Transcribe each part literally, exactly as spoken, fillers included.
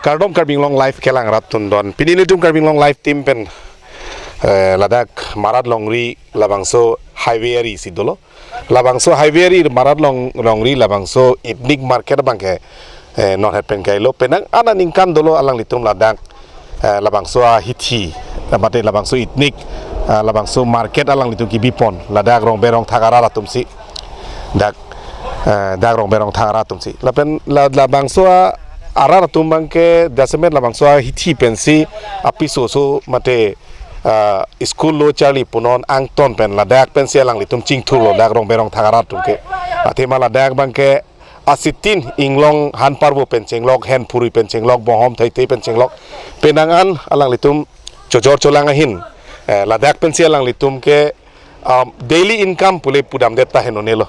Kardom Karbi Anglong Live kelang rat tundon. Pini nelitum Karbi Anglong Live team pen, eh, ladak Marat Longri labangso highway ari si dolo. Labangso highway ari Marat Long, Longri labangso ethnic market abangke, eh, non het pen kailo. Penang an aningkan dolo alanglitum ladak, eh, labangso ahithi, mate labangso ethnic, eh, labangso market alanglitum kebipon. Ladak Rongberong thak arat atum si. Dak, eh, dak Rongberong thak arat atum si. Lapen la, labangso a-, arat atum abangke jasemet labangso ahithi pensi apiso so mate, eh, school lo charli punon angton pen ladak pensi alanglitum chingthurlo dak Rongberong thak arat atum ke. Athema ladak abangke asitin inglong han parvo pen chenglok, hen phurui pen chenglok, bonghom theithe pen chenglok. Penang an alanglitum chojor cholang ahin, eh, ladak pensi alanglitum ke, um, daily income pule pudamdet ta henonelo.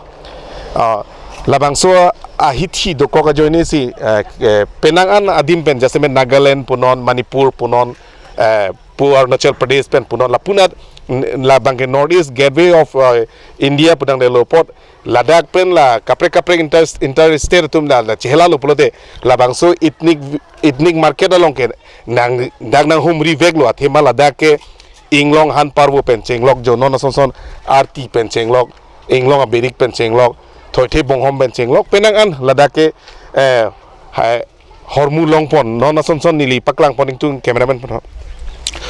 Ah, labangso ahithi dokok ajoine si, eh, eh, penang an adim pen jasemet Nagaland punon, Manipur punon, eh, pu Arunachal Pradesh pen punon, lapunat n-, labangke North East Gateway of, eh, India pudamdetlo apot ladak pen la kaprek kaprek inter, inter state atum la, la chehelalo pulote labangso ethnic, ethnic market along ke nang dak nanghumri veklo. Athema ladak ke inglong han parvo pen chenglok, jo non asonson arti pen chenglok, inglong abirik pen chenglok, thoithe bonghom pen chenglok, penang an ladak ke, eh, hai, hormu longpon, non asonson neli paklangpon ingtung cameraman pon.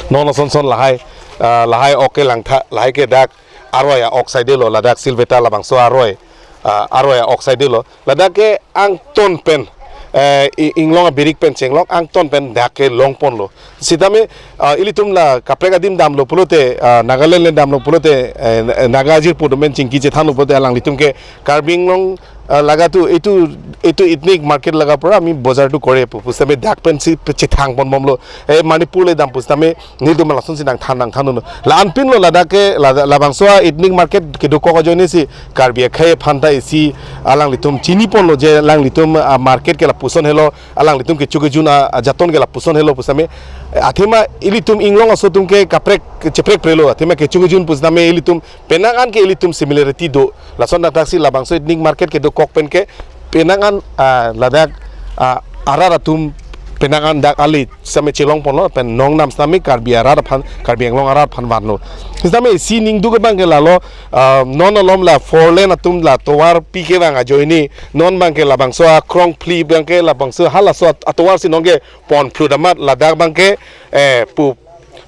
Non asonson lahai, ah, lahai ok ke langtha, lahai ke dak aroi a-ok saidelo, ladak Silveta labangso aroi, ah, aroi a-ok saidelo. Ladak ke angton pen, eh, i-, inglong abirik pen chenglok, angton pen dak ke longponlo. Sitame, ah, ilitum la kaprek adim damlo pulote, ah, Nagaland le damlo pulote, eh, Naga ajirpo atum pen chingki chethanlo pulote alanglitum ke Karbi Anglong, ah, laga tu, itu, itu ethnic market laga pura ami bazar tu kore pu, pusitame dak pensi chethangponbomlo. Eh, Manipur le dam pusitame nelitum lason si nangthan nangthan uno. La anpinlo ladak ke, la, labangso a-ethnic market kedokok ajoine si Karbi akhei aphan ta isi alanglitum chiniponlo je alanglitum, ah, market ke lapuson helo, alanglitum kecho kejun a, ajaton ke lapuson helo pusitame. Eh, athema ilitum inglong aso atum ke kaprek cheprekprelo, athema kecho kejun pusitame ilitum penang an ke ilitum similarity do. Lason dak si labangso ethnic market kedokok pen ke penang an, ah, ladak, ah, arat atum penang an dak ali sitame chelongponlo pen nongnam sitame Karbi arat aphan, Karbi Anglong arat aphan vanlo. Sitame isi ningduk abangke lalo, ah, non alom la four lane atum la tovar pi kevang ajoine non abangke labangso akrong phli abangke labangso halaso at-, atovar si nonke ponphlut amat ladak abangke, eh, pu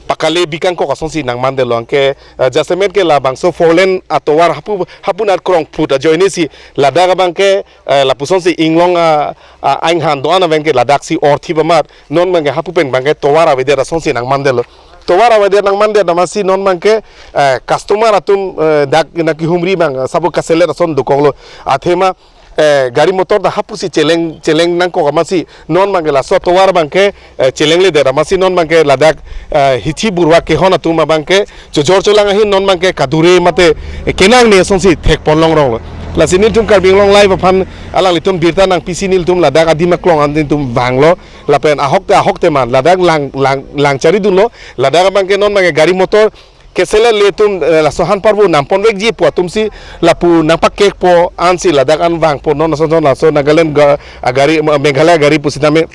pakale bikangkok asonsi nangmandetlo anke, eh, jasemet ke labangso four lane atovar hapu, hapunat krong phlut ajoine si ladak abangke, eh, lapusonsi inglong a, a, ainghan do-an abangke ladak si orthip amat non abangke hapu pen abangke tovar avedet asonsi nangmandetlo. Tovar avedet nangmandet amatsi non abangke, eh, customer atum, eh, dak nangkehumri abang, eh, sabo kaselet ason dokoklo. Athema, eh, gari motor ta hapusi cheleng, cheleng nangkok amatsi non abangke laso tovar abangke, eh, chelengledet amatsi non abangke ladak, eh, hithi burwa kehon atum abangke chojor cholang ahin non abangke kadure mate, eh, kenangne asonsi thekpon longronglo. Lasi nelitum Karbi Anglong Live aphan alanglitum birta nangpisi nelitum ladak adim aklong an nelitum vanglo. Lapen ahok te ahok te man ladak lang, lang, lang charidunlo. Ladak abangke non abangke gari motor keselet le atum, eh, laso han parvo namponvekji pu atumsi lapu nangpakekpo ansi ladak an vangpo non asonson laso Nagaland ga-, agari, Meghalaya gari pusitame,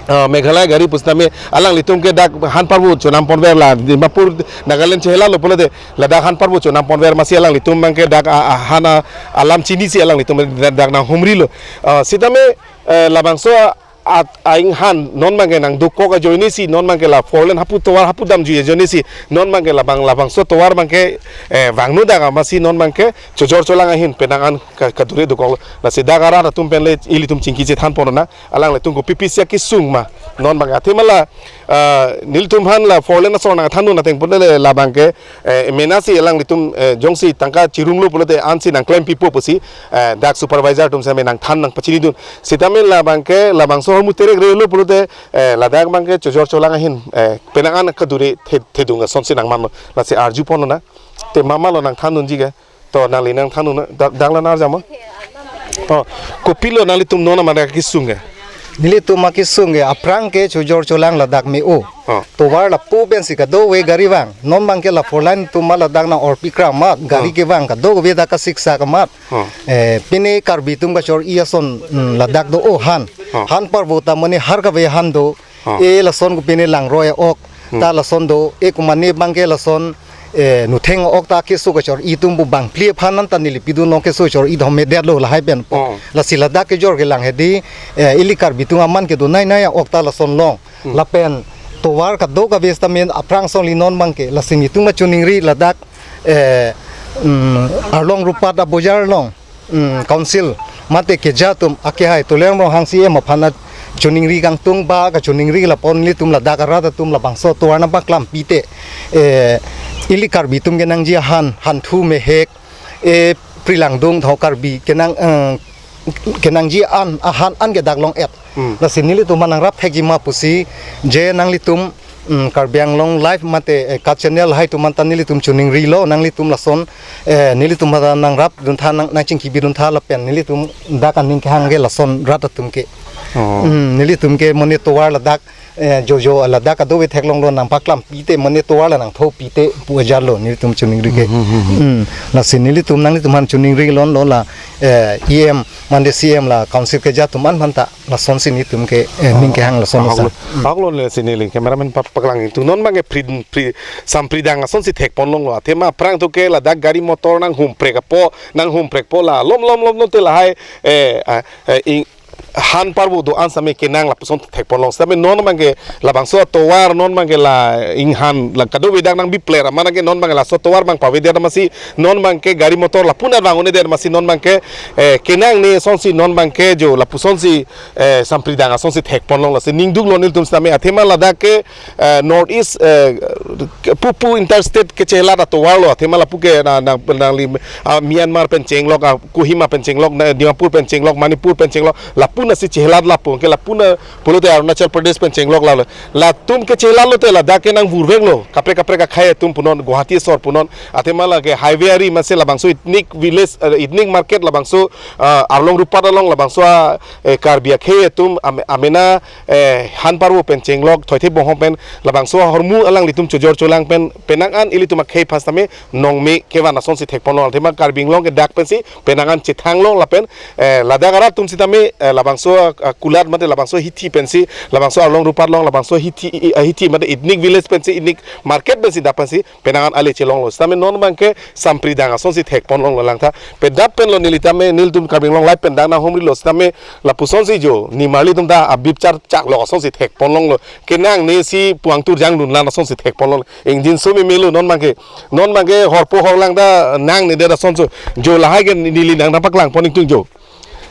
ah, Meghalaya gari pusitame alanglitum ke dak han parvo chonamponver la Dimapur Nagaland chehelalo pulote ladak han parvo chonamponver amatsi alanglitum abangke dak a, a, han a, alam chinisi alanglitum dak, dak nanghumrilo. Ah, sitame, eh, labangso at ainghan non abangke nangdokok ajoine si non abangke la four lane hapu tovar hapu damjui ajoine si non abangke labang labangso tovar abangke, eh, vangno dak amatsi non abangke chojor cholang ahin penang an ka-, kadure dokoklo. Lasi dak arat atum pen le ilitum chingki chethanpon nang alanglitum kopipisi akesung ma non abangke athema la, ah, nelitum aphan la four lane asor nangthandun ateng pulote le labangke, eh, menasi alanglitum, eh, jongsi tangka chirumlo pulote ansi nangklempipo pusi, eh, dak supervisor atum sitame nangthan nangpachinidun. Sitame labangke labangso ahormu terek relo pulote, eh, ladak abangke chojor cholang ahin, eh, penang an kadure the-, thedung asonsi nangmanlo. Lasi arjupon nang. Te mama lo nangthandunji ke. To nangli nangthandun dak, dak la nar jamo. Oh, kopilo nanglitum non amada kesung ke. Nelitum akesung ke aphrang ke chojor cholang ladak me-o. Oh. Tovar lapu pensi kadokave gari vang. Non abangke la four lane atum ma ladak nang-orpi kram amat, gari Oh. kevang kadokave dak kasiksak amat. Oh. Eh, pine Karbi atum kachor-i ason, mm, ladak do-o han. Oh. Han parvo ta mane har kave han do. Oh. E lason ko pine langroi ok. Hmm. Ta lason do, e ko mane abangke lason, eh, nutheng ok ta keso kachor-i atum pu bangphli aphan an ta neli pidun long keso chor-i dhomme detlo lahai pen po. Oh. Lasi ladak kejor kelang hedi, eh, ili Karbi atum aman kedonai nai ok ta lason long. Hmm. Lapen tovar kadokave sitame aphrang song li non abangke. Lasi nelitum ma choningri ladak, eh, mm, Arlong Rupat abojar along, mm, council mate keja atum akehai Tuliram Ronghang C E M aphan choningri kangtung ba kachoningri lapu nelitum ladak arat atum labangso tovar nang paklampi te, eh, ili Karbi atum kenangji ahan, hanthu mehek, eh, prilangdung tho Karbi kenang, eh, kenangji an ahan an ke dak long-et. Hmm. Lasi nelitum aphan nangrap thekji ma pusi je nanglitum, mm, Karbi Anglong Live mate, eh, ka channel hai atum an ta nelitum choningrilo, nanglitum lason, eh, nelitum aphan nangrap duntha nang, nangchingki bi duntha lapen nelitum dak aning kehang ke lason rat atum ke. Oh. Mm, nelitum ke mane tovar ladak, eh, jojo ladak kadokave theklonglo nang paklampi te mane tovar la nangthopi te pu ajar lo nelitum choningri ke. Hmm, hmm, hmm, hmm. Mm, lasi nelitum nanglitum aphan choningri lonlo la, eh, E M mane C E M la council keja atum an aphan ta lasonsi nelitum ke, eh, ning kehang lason ahok sa. Lo. Ahok lo le si neli cameraman pa-, paklang ingtung non abangke pri, pri, sampridang asonsi thekpon longlo. Athema aphrang atum ke ladak gari motor nanghumprek apo, nanghumprekpo la lom lom lom non te lahai, eh, ah, eh, ing, han parvo do-an sitame kenang lapuson thekpon long. Sitame non abangke labangso tovar non abangke la inghan la kadokave dak nang bipler amat ke non abangke laso tovar abang pavedet amatsi non abangke gari motor lapu nat vang un-edet amatsi non abangke, eh, kenangne asonsi non abangke jo lapusonsi, eh, sampridang asonsi thekpon long lasi ningduklo nelitum sitame athema ladak ke, eh, North East, eh, ke pupu interstate kechelat atovar lo athema lapu ke na, na, nangli, ah, Myanmar pen chenglok, ah, Kohima pen chenglok, na, Dimapur pen chenglok, Manipur pen chenglok, lapu nasi chelat lapu ke lapu na pulote Arunachal Pradesh pen chenglok la lo. Latum kechelat lote ladak ke nang vurveklo. Kaprek kaprek akhei atum punon, Guwahati asor punon. Athema lake highway ari mase labangso ethnic village, eh, ethnic market labangso, ah, Arlong Rupat along labangso, ah, eh, Karbi akhei atum ame-, amena, eh, han parvo pen chenglok, thoithe bonghong pen labangso ahormu alanglitum chojor cholang pen penang an ilitum akhei aphan sitame nongme kevan asonsi thekpon long. Athema Karbi Anglong ke dak pensi penang an chethang long lapen, eh, ladak arat atum sitame, eh, labangso, ah, kulat mate labangso hithi pensi, labangso Arlong Rupat along, labangso hithi, i, i, hithi mate ethnic village pensi, ethnic market pensi dak pensi penang an ale chelonglo. Sitame non abangke sampridang asonsi thekpon longlo langtha. Pedap penlo neli tame, nelitum Karbi Anglong Live pen dak nanghumrilo. Sitame lapusonsi jo nimarli atum ta abib char chak lo asonsi thekpon longlo. Kenangne si puang turjang dunlan asonsi thekpon longlo. Ingjinso meme lo non abangke. Non abangke horpo horlang ta nangnedet asonso. Jo lahai ke neli nang nangpaklangpon ingtung jo.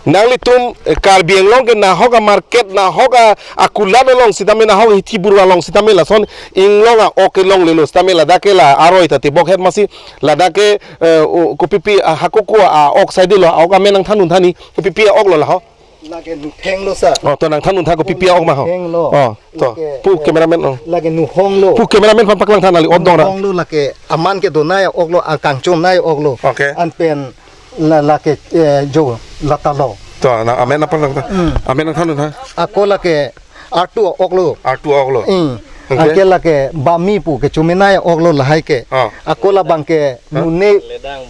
Nanglitum, eh, Karbi Anglong ke nahok amarket, nahok a, akulat along sitame, nahok hithi burwa along sitame lason inglong a-ok kelonglelo sitame ladak ke la aroi ta tebok het amatsi ladak ke, eh, o, kopipi a, hako ko a-ok saidelo, a-ok amen nangthan un than ni, kopipi a-ok lo laho. Lake nutheng lo sa. Oh, to nangthan un tha kopipi a-ok ma ho. Nutheng lo. Oh, to. Lake, pu eh, cameraman, oh. Lake nuhong lo. Pu cameraman aphan paklangtha nangli, oh, dong ra. Nuhong lo lake aman kedonai a-ok lo, akangchonai a-ok lo. Okay. Anpen la, lake, eh, jo, lata lo. To, na amen apa lang ta? Hmm. Amen nangthan un tha. Ako lake artu a-ok lo. Artu a-ok lo. Hmm. Okay. Anke lake bami pu kechomenai a-ok lo lahai ke. Ah. Ako labangke, ha? Nune.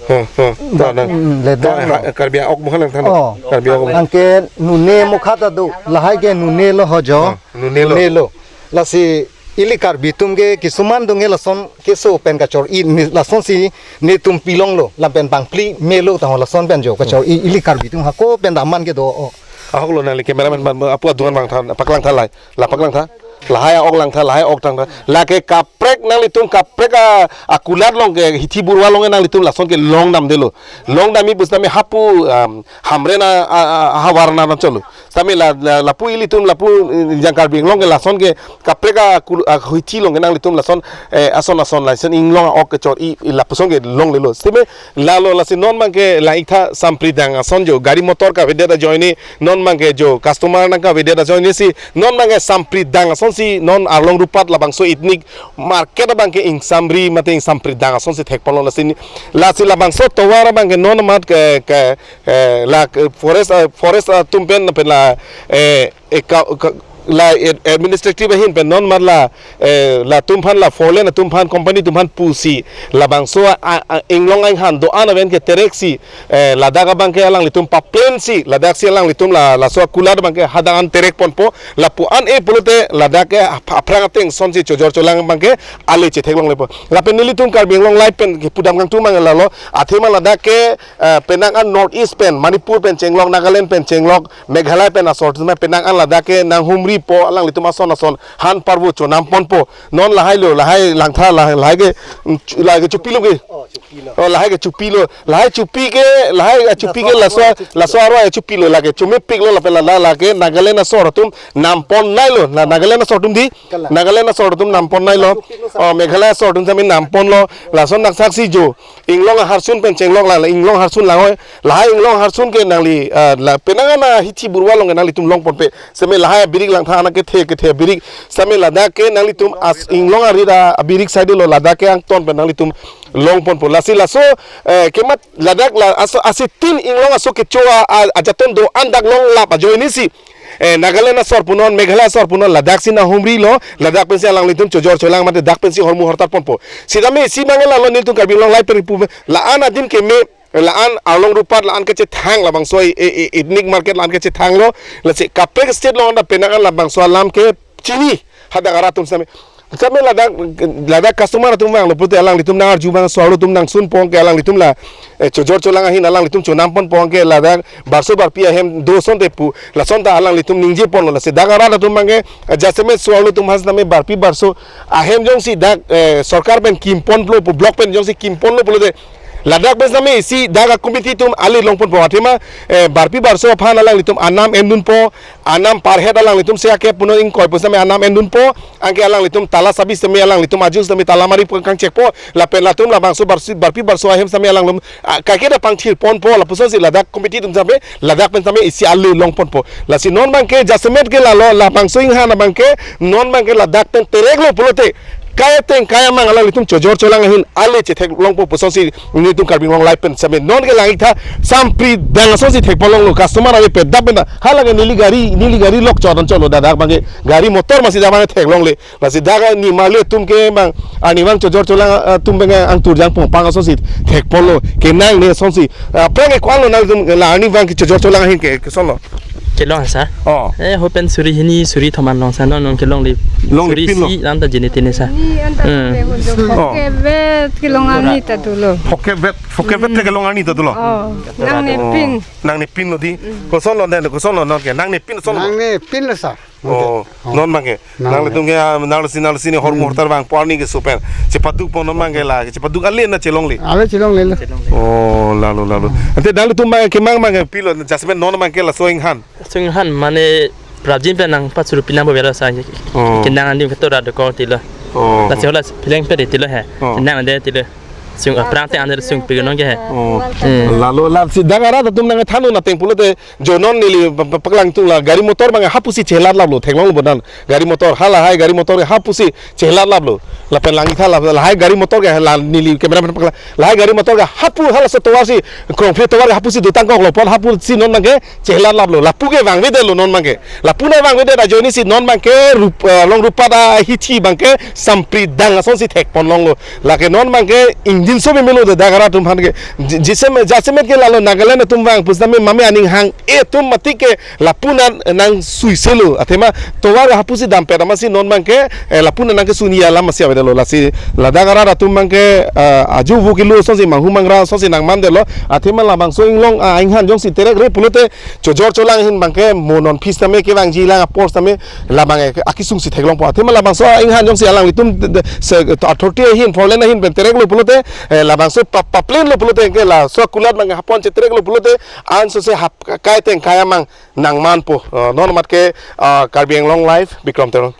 Ho, ho. To, ba-, na. Hmm, ledang to, lo. Ha, Karbi a-ok mukha nangthan. Oh. Karbi a-ok. Anke nune mukha ta do, lahai ke nune lo ho jo. Ah, nune lo. Nune lo. Lasi ili Karbi atum ke kisuman atum ke lason keso pen kachor-i ne, lasonsi netum pilonglo, lapen bangphli melo ta ho lason pen jo kachor-i ili Karbi atum hako pen daman kedo o. Ahok lo nangli cameraman ban apu adungan bang than, paklang tha lai, la paklang tha, lahai a-ok lang tha, lahai a-ok tang tha, lake kaprek nanglitum kaprek a, akulat along ke hithi burwa along ke nanglitum lason ke long damdelo, long damji pusitame hapu, um, Hamren a, a, a, ahavar na cholo, sitame la, la, lapu ilitum lapu, eh, jang Karbi Anglong ke lason ke kaprek akul-, ahuithi along ke nanglitum lason, eh, ason ason lason inglong ok kechor-i, i lapuson ke longlelo. Sitame lalo lasi non abangke la-iktha Sampridang ason jo gari motor kavedet ajoine, non abangke jo customer nangkavedet ajoine si, non abangke Sampridang asonsi non Arlong Rupat labangso ethnic market abangke ingsamri mate ingsampridang asonsi thekponlo lasi ni. Lasi labangso tovar abangke non amat ke, ke, eh, la, eh, forest, eh, forest atum pen pen la, eh, eh, ka, ka, la, eh, administrative ahin pen non amat la, eh, latum aphan la four lane atum aphan company atum aphan pusi labangso a, a, a, inglong ainghan do-an aven ke tereksi, eh, ladak abangke alanglitum paplensi, ladaksi alanglitum la, laso akulat abangke hadak an terekponpo, lapu an-e pulote ladak ke ap-, aphrang ateng asonsi chojor cholang abangke ale chetheklonglepo. Lapen nelitum Karbi Anglong Live pen kepudam kangtung abang lalo, athema ladak ke, eh, penang an North East pen, Manipur pen chenglok, Nagaland pen chenglok, Meghalaya pen asor atum penang an ladak ke nanghumripo, alanglitum ason ason han parvo chonamponpo. Non lahailo, lahai langtha, lahai, lahai ke, mm, chu-, lahai ke chupilo ke. Oh, chupilo. Oh, lahai ke chupilo. Lahai chupi ke, lahai, ah, chupi ke laso, laso arwai chupilo lake. Chumepiklo lapen la, la, lake Nagaland asor atum namponnailo. Na, Nagaland asor atum di? Kalang. Nagaland asor atum namponnailo. Chupilo sa. Oh, Meghalaya asor atum sami namponlo. Lason naksaksi jo inglong aharsun pen chenglok la, la inglong aharsun langhoi. Lahai inglong aharsun ke nangli, ah, la penang an ahithi burwa along ke nanglitum longponpe. Sitame lahai abirik langtha anak kethe kethe abirik. Sitame ladak ke nanglitum as inglong arit abirik saidelo ladak ke angton pen nanglitum longponpo. Lasi laso, eh, kemat ladak la aso asitin inglong aso kecho a, a, ajaton do-an dak longlap ajoine si. Eh, Nagaland asor punon, Meghalaya asor punon, ladaksi nanghumrilo, ladak pensi alanglitum chojor cholang mate dak pensi hormu hortar ponpo. Sitame isi abang lalo nelitum Karbi Anglong Live pen pu la-an adim keme, la-an Arlong Rupat, la-an kechethang labangso e, e, e, ethnic market la-an kechethanglo, lasi kaprek state along anta penang an labangso alam ke chini hadak arat atum sitame. Sitame ladak, ladak customer atum vanglo pulote alanglitum nangarju abang so-arlo atum nangsunpo ke alanglitum la, eh, chojor cholang ahin alanglitum chonamponpo ke ladak barso barpi ahem do asonte pu, lasonta alanglitum ningjeponlo lasi dak arat atum abangke, eh, jasemet so-arlo atum aphan sitame barpi barso ahem jongsi dak, eh, sorkar pen kimponlo pu block pen jongsi kimponlo pulote ladak pen sitame isi dak a-committee atum ale longponpo athema, eh, barpi barso aphan alanglitum anam endunpo, anam per head alanglitum se ake puno ingkoi pu sitame anam endunpo, anke alanglitum tala sabi sitame alanglitum aju sitame tala mari pu kangchekpo, lapen latum labangso barsi, barpi barso ahem sitame alanglitum, ah, kaiketa pangthirponpo, lapusonsi ladak committee atum sitame, ladak pen sitame isi ale longponpo. Lasi non abangke jasemet ke lalo, labangso inghan abangke, non abangke ladak pen tereklo pulote, kai ateng kai amang alanglitum chojor cholang ahin ale chetheklongpo pusonsi nelitum Karbi Anglong Live pen sitame non ke la-iktha Sampridang asonsi thekponlonglo, customer ave pedap penta, hala ke neli gari, neli gari lok chot an chotlo, ladak abangke gari motor masi dak abang theklongle, lasi dak nimarli atum ke abang, arnivang chojor cholang, ah, atum abang angtur jang pongpang asonsi thekponlo, kenangne asonsi, ah, aphrang ke ko-anlo nangtum la arnivang ke chojor cholang ahin ke, kesonlo? Kelong sir. Oh. Eh, hopen suri hini, suri thom an long sir, non non kelongle. Longle suri pinlo. Si anta jini tini sir. Ni anta Hmm. le ho jo Oh. Phokevet kelong arni ta dolo. Phokevet, phokevet Hmm. te kelong arni ta dolo. Oh, nangne Oh. pin. Nangne pinlo di. Hmm. Kosonlo den, kosonlo non ke. Nangne pin sonlo. Nangne pinlo sir. Oh, Oh. Non abangke. Nang Nanglitum ke, ah, nangli si, nangli si ni hormu Hmm. hortar vangpo arni ke supen. Chepadukpo non abangke la, chepaduk ale na chelongle. Ale chelonglelo. Oh, lalo, lalo. Ante nanglitum abangke kemang abangke pilo, jasemet non abangke laso inghan. Sunghan mane prajin pen nangpachuru pinang bo bera sa. Oh. Kenang andi ketora de ko tilo. Oh. Lasi hola pileng pe de tilo he. Oh. Kenang ande tilo. Sung aphrang te ande sung pi non ke he. Oh. Hmm. Lalo lasi dak arat atum nangthan-un ateng pulote jo non neli pa-, pa-, paklangtung la gari motor abang hapusi chelat laplo, theklonglo bonan. Gari motor halahai gari motor hapusi chelat laplo. Lapen lang-iktha la, lahai gari motor ke la neli camera pen paklang. Lahai gari motor ke hapu halaso tovar si, krongphre tovar ke hapusi dotang koklo pon hapusi non abangke chelat laplo. Lapu ke vangvedetlo non abangke. Lapu nangvangvedet ajoine si non abangke rup-, eh, Arlong Rupat ahithi abangke Sampridang asonsi thekponlonglo. Lake non abangke ingjinso memelo de dak arat atum aphan ke. Ji-, jisem, jasemet ke lalo Nagaland atum vang pusitame mame aning hang-e atum mati ke lapu nang nangsuiselo. Athema tovar hapusi dampet amatsi non abangke, eh, lapu nang nangkesun-i alam masi avedetlo. Lasi ladak arat atum abangke, eh, ajo vo kilo asonsi manghu mangra asonsi nangmandetlo. Athema labangso inglong, ah, inghan jongsi terekre pulote chojor cholang ahin abangke mo non phis tame kevangji lang apor tame labang, eh, akesungsi theklongpo. Athema labangso inghan jongsi alanglitum de, de, se, authority ahin, four lane ahin pen tereklo pulote, eh, labangso pa-, paplenlo pulote ke laso akulat abang hapon chetereklo pulote ansose hap kai ateng kai amang nangmanpo. Oh, non amat ke, ah, Karbi Anglong Live, Bikram Teron.